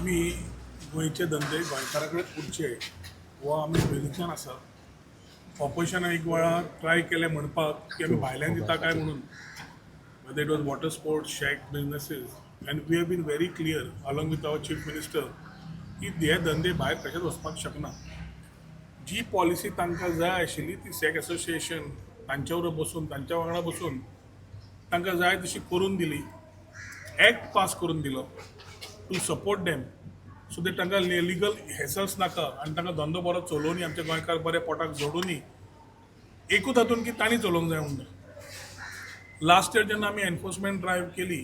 आमी गोंयचे धंदे गोंयकारा कडेन उरचे हो आमी पयलींच्यान आसा. ऑपोजिशनान एक वेळा ट्राय केलें म्हणपाक की आमी भायल्यान दिता काय म्हणून, whether it was water sports, shack businesses, and we have been very clear along with our chief minister की हे धंदे भायर कशेंच वचपाक शकना. जी पॉलिसी तांकां जाय आशिल्ली ती शॅक एसोसिएशन तांच्या बरोबर बसून, तांच्या वांगडा बसून तांकां जाय तशी करून दिली. एक्ट पास करून दिलो to support them so that तांकां लिगल हेसल्स नाका आनी तांकां धंदो बरो चलोवनी, आमचे गोंयकार बरे पोटाक जोडुनी. एकूच हातून की तांणी चलोवंक जाय म्हणून. लास्ट इयर जेन्ना आमी एनफोर्समेंट ड्रायव्ह केली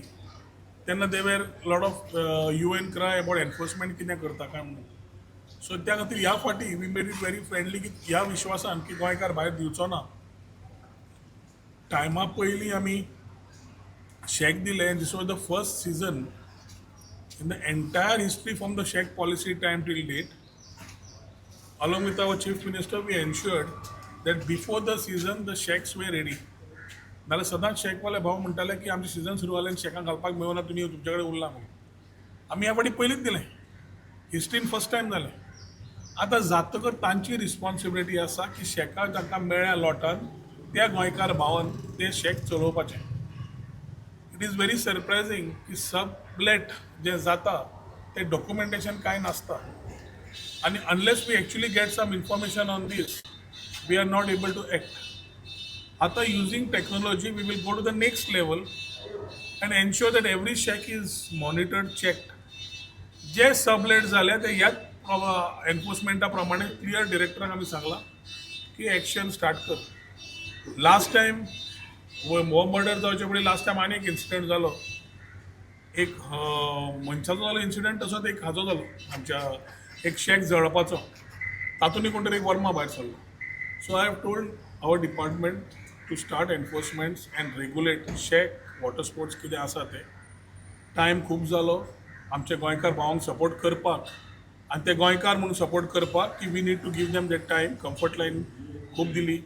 तेन्ना there were lot of hue and cry about enforcement कितें करता काय म्हणून. सो त्या खातीर ह्या फावटी we made it very friendly की ह्या विश्वासान की गोंयकार भायर दिवचो ना. टायमा पयलीं आमी शॅक दिले. This was the first season in the entire history from the shack policy time till date. Along with our chief minister, we ensured that before the season the shacks were ready. नाल्यार सदांच शॅकवाले भाव म्हणटाले की आमचें season सुरू जालें आनी शॅकां घालपाक मेळना, तुमी तुमचे कडेन उरला म्हणून. आमी ह्या फावटी पयलींच दिलें. हिस्ट्रीन फर्स्ट टायम जालें. आतां जातकर तांची रिस्पॉन्सिबिलिटी आसा की शॅकां जांकां मेळ्ळ्या लॉटान त्या गोंयकार भावान ते शॅक चलोवपाचें. It is very surprising की सबलेट जें जाता तें डॉक्युमेंटेशन कांय नासता आनी unless we actually get some information on this, we are not able to act. आतां using technology, we will go to the next level and ensure that every shack is monitored, checked. J sublet जाले ते ह्याच एनफोर्समेंटा प्रमाणे clear डिरेक्टराक आमी सांगलां की action start कर. Last time हो मर्डर जावचे पयलीं लास्ट टायम आनी एक इन्सिडंट जालो. एक मनशाचो जालो इन्सिडंट, तसोच एक हाजो जालो, आमच्या एक शॅक जळपाचो. तातूंतय कोण तरी एक वर्मा भायर सरलो. So I have told our department to start enforcements and regulate shack, water sports कितें आसा ते. टायम खूब जालो आमच्या गोंयकार भावांक सपोर्ट करपाक आनी ते गोंयकार म्हणून सपोर्ट करपाक की we need to give them that time. Comfort line खूब दिली.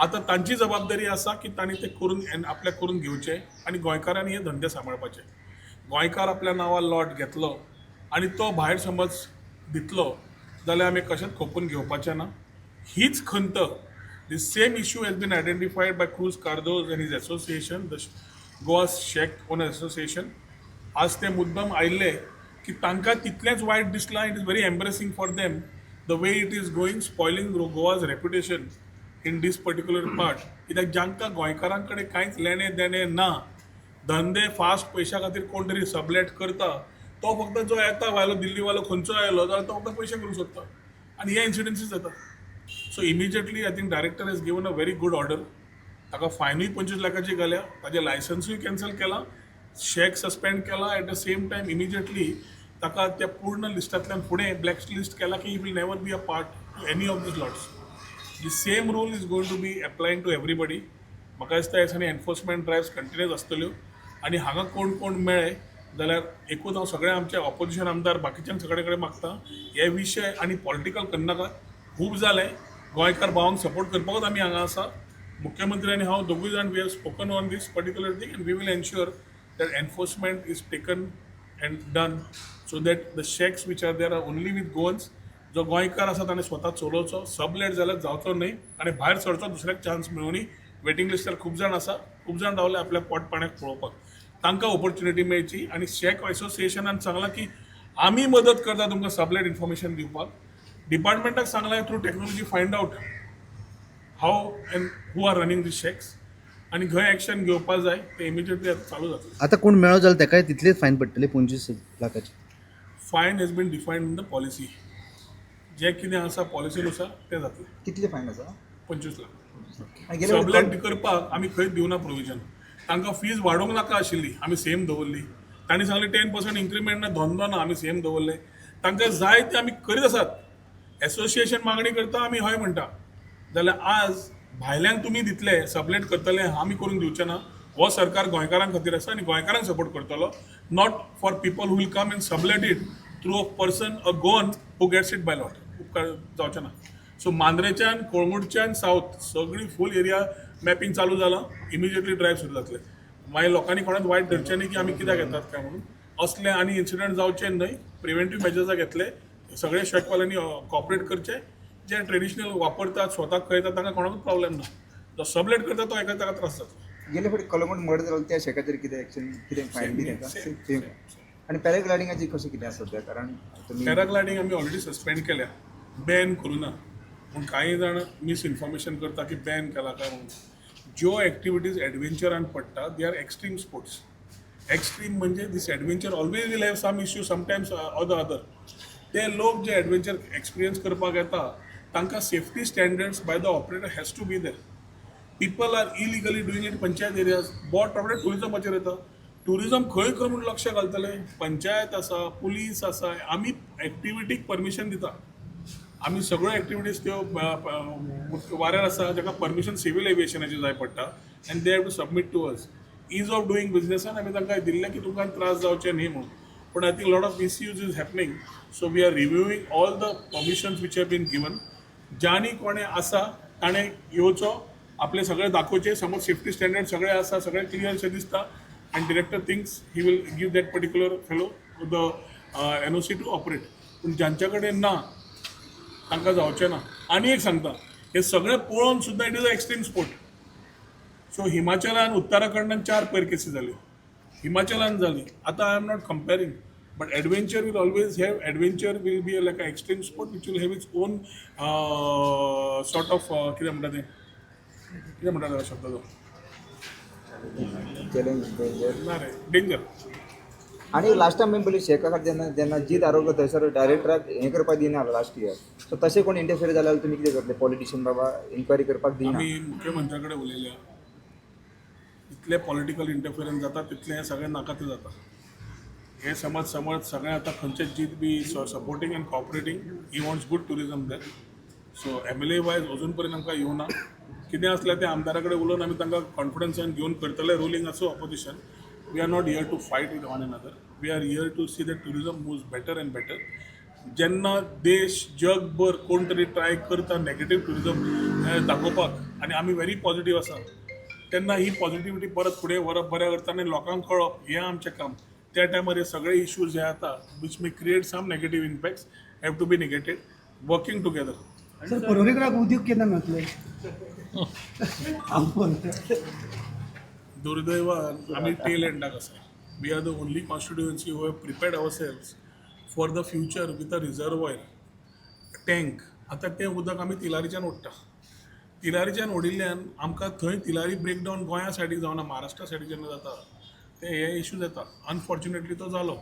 आतां तांची जबाबदारी आसा की तांणी ते करून आपल्याक करून घेवचे आनी गोंयकारांनी हे धंदे सांबाळपाचे. गोंयकार आपल्या नांवार लॉट घेतलो आनी तो भायर समज दितलो जाल्यार आमी कशेंच खपून घेवपाचें ना. हीच खंत, the same issue has been identified by Cruz Cardozo and his association, the Goa Shack Owner Association. आज ते मुद्दम आयिल्ले की तांकां तितलेंच वायट दिसलां. It is very embarrassing for them, the way it is going, spoiling Goa's reputation in this particular part. कित्याक जांकां गोंयकारां कडेन कांयच लेणें देणें ना, धंदे फास्ट पयशा खातीर कोण तरी सबलेट करता. तो फक्त जो येता भायलो, दिल्लीवालो खंयचो आयलो जाल्यार तो फक्त पयशे करूंक सोदता आनी हे इन्सिडन्सीस जाता. So immediately, I think director has given a very good order. ताका फायनूय 25 लाखाची घाल्या, ताजें लायसन्सूय कॅन्सल केलां, शॅक सस्पेंड केला. At the same time, immediately ताका त्या पूर्ण लिस्टांतल्यान फुडें ब्लॅक लिस्ट केला की he will never be a part to any of these lots. The same rule is going to be applying to everybody. म्हाका दिसता ह्या दिसांनी एनफोर्समेंट ड्रायव्स कंटिन्यूस आसतल्यो आनी हांगा कोण कोण मेळ्ळे जाल्यार एकूच हांव सगळे आमचे ऑपोजिशन आमदार, बाकीच्यांक सगळे कडेन मागता, हे विशय आनी पॉलिटिकल करनाका, खूब जालें. गोंयकार भावांक सपोर्ट करपाकूच आमी हांगा आसा. मुख्यमंत्री आनी हांव दोगूय जाण, we have spoken on this particular thing and we will ensure that enforcement is taken and done so that the shacks which are there are only with Goans. जो गोंयकार आसा ताणें स्वता चलोवचो. सबलेट जाल्यार जावचो न्हय आनी भायर सरचो, दुसऱ्याक चान्स मेळुनी. वेटींग लिस्टार खूब जाण आसा, खूब जाण रावले आपल्या पोट पाण्याक पळोवपाक. तांकां ऑपॉर्च्युनिटी मेळची. आनी शॅक एसोसिएशनान सांगलां की आमी मदत करता तुमकां सबलेट इन्फॉर्मेशन दिवपाक. डिपार्टमेंटाक सांगलां, through technology find out how and who are running the shacks आनी खंय एक्शन घेवपाक जाय तें इमिजिएटली आतां चालू जातलें. आता कोण मेळो जाल्यार ताकाय तितलीच फायन पडटली 25 लाखाची? Fine has been defined in the policy. जें कितें आसा पॉलिसीनुसार तें जातलें. कितले फायन आसा? 25 लाख. आनी गेले सबलेट करपाक आमी खंयच दिवना प्रोविजन. तांकां फीज वाडोवंक नाका आशिल्ली, आमी सेम दवरली. तांणी सांगलें 10% इन्क्रिमेंट ना, धंदो ना, आमी सेम दवरले. तांकां जाय ते आमी करीत आसात. एसोसिएशन मागणी करता, आमी हय म्हणटा. जाल्यार आज भायल्यांक तुमी दितले, सबलेट करतले, आमी करूंक दिवचे ना. हो सरकार गोंयकारां खातीर आसा आनी गोंयकारांक सपोर्ट करतलो, not for people who will come and sublet it through a person, a Goan who gets it by lot. उपकार जावचें ना. सो मांद्रेच्यान, कळंगूटच्यान सावथ सगळी फूल एरिया मॅपिंग चालू जालां. इमिजिएटली ड्रायव्ह सुरू जातले. मागीर लोकांनी कोणाक वायट धरचें न्ही की आमी कित्याक येतात काय म्हणून. असले आनी इन्सिडंट जावचे न्हय, प्रिवेंटीव मेजर्स घेतले. सगळे शॅकवाल्यांनी कॉपरेट करचे. जे ट्रेडिशनल वापरतात, स्वताक कळयतात, तांकां कोणाकूच प्रॉब्लेम ना. जो सबलेट करता तो एका ताका त्रास जाता. गेले फावटी कलंगूट मर्डर जालो त्या शेकाचेर कितें एक्शन, कितें फायन बी ताका? Same. Same. आनी पॅराग्लायडिंगाची कशें कितें आसा सद्या, कारण तुमी पॅराग्लायडींग आमी ऑलरेडी सस्पेंड केल्या, बॅन करूं ना. पूण कांय जाण मिसइन्फॉर्मेशन करता की बॅन केला काय म्हणून. ज्यो एक्टिविटीज एडवेंचरान पडटा, they are extreme sports. Extreme म्हणजे this adventure always will have some issue sometimes or the other. ते लोक जे एडवेंचर एक्सपिरियन्स करपाक येता तांकां safety standards by the operator has to be there. People are illegally doing it panchayat areas. बोट रोखडें टुरिजमाचेर येता. Tourism खंय खंय म्हूण लक्ष घालतले? पंचायत आसा, पुलीस आसा. आमी एक्टिविटीक परमिशन दिता. आमी सगळ्यो एक्टिविटीज त्यो वाऱ्यार आसा जाका परमिशन सिवील एविएशनाची जाय पडटा and they have to submit to us. Ease of doing बिजनेसान आमी तांकां दिल्लें की तुमकां त्रास जावचे न्ही म्हणून. पूण I think lot of misuse is happening, so we are reviewing all the permissions which have been given. ज्यांनी कोणें आसा ताणें येवचो, आपले सगळे दाखोवचे. समज सेफ्टी स्टँडर्ड सगळे आसा, सगळे क्लियर अशें दिसता आनी director thinks he will give that particular fellow the NOC to operate. पूण ज्यांच्या कडेन ना तांकां जावचें ना. आनी एक सांगता, हे सगळें पळोवन सुद्दां it is a extreme sport. So हिमाचलान, उत्तराखंडान चार पयर केसी जाल्यो, हिमाचलान जाली. आतां I am not comparing, but adventure will always have, adventure will be like a extreme sport which will have its own sort of, कितें म्हणटा तें, कितें म्हणटा त्या शब्दाचो? Challenge, danger. ना रे, डेंजर. आनी लास्ट टायम आमी पळयली शेका खातीर जेन्ना जेन्ना जीत आरोग्य थंयसर डायरेक्टराक हें करपाक दिना लास्ट इयर, सो तशें कोण इंटरफियर जाल्यार तुमी कितें करतले? पॉलिटिशियन बाबा इन्क्वायरी करपाक दिना. आमी मुख्यमंत्र्या कडेन उलयल्या. जितलें पॉलिटिकल इंटरफिरन्स जाता तितलें हें सगळें नाका तें जाता. हे समज समज सगळें आतां खंयचे जीत be supporting and cooperating, he wants good tourism there. So MLA wise अजून पर्यंत आमकां येवना. कितें आसल्यार तें आमदारा कडेन उलोवन आमी तांकां कॉन्फिडन्सान घेवन करतले. रुलींग आसूं, opposition, we are not here to fight with one another. We are here to see that tourism moves better and better. जेन्ना देश जगभर कोण तरी ट्राय करता नेगेटीव टुरिजम दाखोवपाक आनी आमी व्हेरी पॉझिटीव आसा, तेन्ना ही पॉझिटिविटी परत फुडें व्हरप बऱ्या करता आनी लोकांक कळप हें आमचें काम. त्या टायमार हे सगळे इश्यूज जे आता which may create some negative impacts have to be negated working together. Sir, पर्वरीकराक उदीक केन्ना मेळटलें? हांव पळयता. दुर्दैवान आमी टेल एंडाक आसा. We are the only constituency who have prepared ourselves for the future with a reservoir tank. आतां तें उदक आमी तिलारीच्यान ओडटा. तिलारीच्यान ओडिल्ल्यान आमकां थंय तिलारी ब्रेकडावन गोंया सायडीक जावना, महाराष्ट्रा सायडीक जेन्ना जाता ते हे इश्यूज येता. अनफॉर्च्युनेटली तो जालो.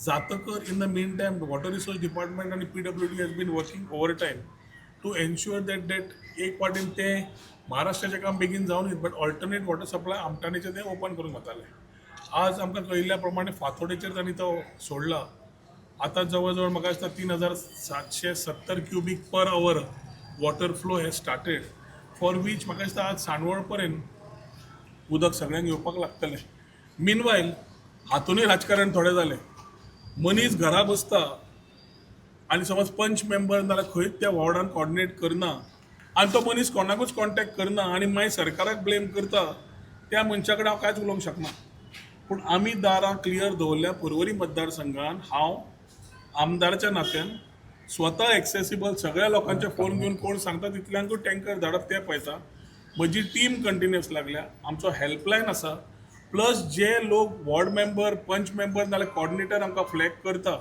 जातकर in the mean time water resource department आनी PWD has been working over time to ensure that that एक वाटेन तें महाराष्ट्राचें काम बेगीन जावन, बट ऑल्टरनेट वॉटर सप्लाय आमटाणीचें तें ओपन करूंक वताले. आज आमकां कळिल्ल्या प्रमाणे फातोडेचेर तांणी तो सोडला. आतां जवळ जवळ म्हाका दिसता 3770 cubic per hour water flow has started, for which म्हाका दिसता आज सांडवळ पर्यंत उदक सगळ्यांक येवपाक लागतलें. मिनवायल हातूनय राजकारण थोडें जालें. मनीस घरा बसता आनी समज पंच मेंबर नाल्यार खंयच त्या वॉर्डान कॉर्डिनेट करना आनी तो मनीस कोणाकूच कॉन्टेक्ट करना आनी मागीर सरकाराक ब्लेम करता, त्या मनशा कडेन हांव कांयच उलोवंक शकना. पूण आमी दारां क्लियर दवरल्या पर्वरी मतदारसंघान. हांव आमदाराच्या नात्यान स्वता एक्सेसिबल सगळ्या लोकांचे फोन घेवन कोण सांगता तितल्यांकूय टँकर धाडप तें पळयता. म्हजी टीम कंटिन्युअस लागल्या. आमचो हेल्पलायन आसा. प्लस जे लोक वॉर्ड मेंबर, पंच मेंबर नाल्यार कॉर्डिनेटर आमकां फ्लॅग करता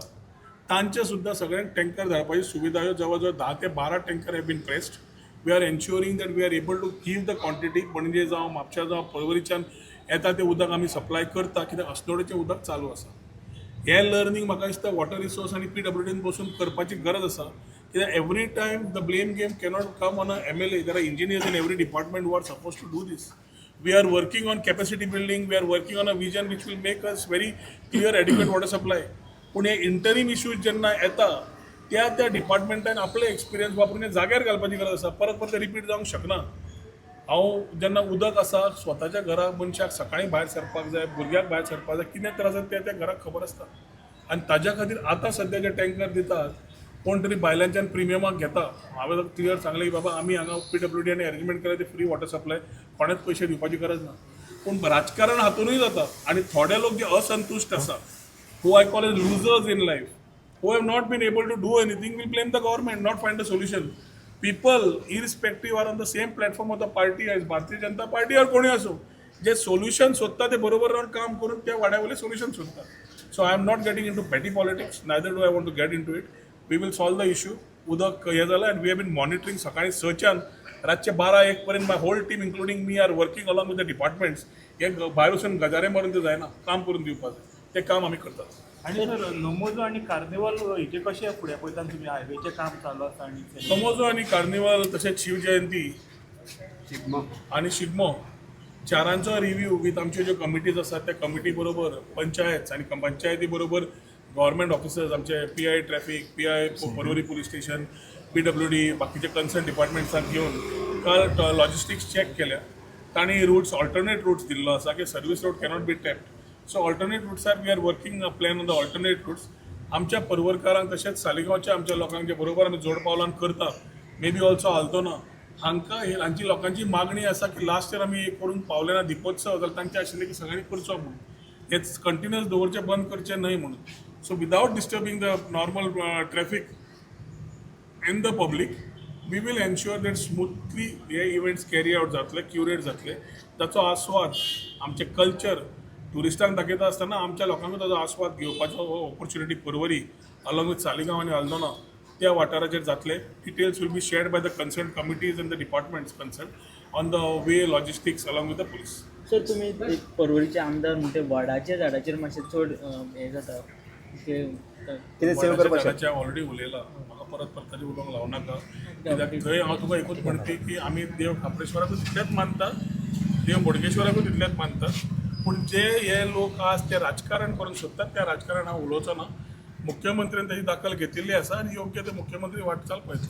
तांचे सुद्दां सगळ्यांक टँकर धाडपाची सुविधा ह्यो जवळ जवळ 10 ते 12 tanker have been pressed. We are ensuring that we are able to give the quantity. Panaji जावं, म्हापशा जावं, पर्वरीच्यान येता तें उदक आमी सप्लाय करता, कित्याक अस्नोडेचें उदक चालू आसा. हें लर्नींग म्हाका दिसता वॉटर रिसोर्स आनी पीडब्ल्यूडीन बसून करपाची गरज आसा, कित्याक every time the blame game cannot come on a MLA. There are engineers in every department who are suppose to do this. We are working on capacity building, we are working on a vision which will make us very clear adequate water supply. पूण हे interim issues जेन्ना येता त्या त्या डिपार्टमेंटान आपले experience वापरून हे जाग्यार घालपाची गरज आसा. परत परत रिपीट जावंक शकना. हांव जेन्ना उदक आसा स्वताच्या घरा, मनशाक सकाळीं भायर सरपाक जाय, भुरग्याक भायर सरपाक जाय, कितें त्रास जाता तें त्या घराक खबर आसता. आनी ताज्या खातीर आतां सद्या जे टँकर दितात कोण तरी भायल्यांच्यान प्रिमियमाक घेता. हांवें क्लियर सांगलें की बाबा आमी हांगा पीडब्ल्यूडी आनी अरेंजमेंट केल्या ते फ्री वॉटर सप्लाय, कोणेच पयशे दिवपाची गरज ना. पूण राजकारण हातूनय जाता आनी थोडे लोक जे असंतुश्ट आसा who I call as losers in life, who have not been able to do anything, will blame the government, not find a solution. People, irrespective, are on the same platform of the party as Bharatiya Janata Party or कोणी असो, जे solution सोदता ते बरोबर रावन काम करून त्या वाड्या वयलें सोल्युशन सोदता. So I am not getting into petty politics, neither do I want to get into it. We will solve the issue. उदक हें जालां and we have been monitoring सकाळी 6च्यान रातचे 12-1 पर्यंत. My whole team, including me, are working along with the departments. हे भायर वचून गजारे मारून ते जायना, काम करून दिवपाक जाय, तें काम आमी करतात. आणि सर, नमोजो आणि कार्निवाल हेचे कशे फुडें पळयता तुमी? हायवेचें काम चालू आसा आणि समोजो आनी कार्निवाल तशेंच शिवजयंती आनी शिगमो चारांचो रिव्यू विथ आमच्यो ज्यो कमिटीज आसात, त्या कमिटी बरोबर पंचायत आनी पंचायती बरोबर गव्हर्मेंट ऑफिसर्स, आमचे PI traffic, PI Porvorim police station, PWD, बाकीचे कन्सर्न डिपार्टमेंट्सांक घेवन काल लॉजिस्टिक्स चॅक केल्या. तांणी रुट्स, ऑल्टरनेट रुट्स दिल्लो आसा की service road cannot be tapped, so alternate रुट्सार we are working a plan on the alternate routes. आमच्या पर्वरकारांक तशेंच सालिगांवच्या आमच्या लोकांक जे बरोबर आमी जोड पावलान करता, मे बी ऑल्सो आल्दोना, हांकां हे हांची लोकांची मागणी आसा की लास्ट इयर आमी एक करूंक पावले ना दिपोत्सव, जाल्यार तांचें आशिल्लें की सगळ्यांनी करचो म्हणून, हेच कंटिन्युअस दवरचें, बंद करचें न्हय म्हणून. So without disturbing the normal traffic and the public, we will ensure that smoothly hey events carry out जातले, क्युरेट जातले. ताचो आस्वाद आमचें कल्चर ट्युरिस्टांक दाखयता आसतना आमच्या लोकांकूय ताचो आस्वाद घेवपाचो हो opportunity Porvorim along with Saligao आनी आल्दोना त्या वाठाराचेर जातले. Details will be shared by the concern committees and the departments concern on the way logistics along with the police. Sir, तुमी एक पर्वरीचे आमदार म्हणटे वडाच्या झाडाचेर मातशें चड हें जाता ते कितें सेव करपाक शकता? ऑलरेडी उलयला, म्हाका परत परत ताजेर उलोवंक लावं नाका, कित्याक थंय हांव तुका एकूच म्हणटी की आमी देव खाप्रेश्वराकूय तितलेच मानता, देव बोडगेश्वराकूय तितलेच मानता, पूण जे हे लोक आज ते राजकारण करूंक सोदतात, त्या राजकारण हांव उलोवचो ना. मुख्यमंत्र्यान ताची दखल घेतिल्ली आसा आनी योग्य ते मुख्यमंत्री वाटचाल पळयतले.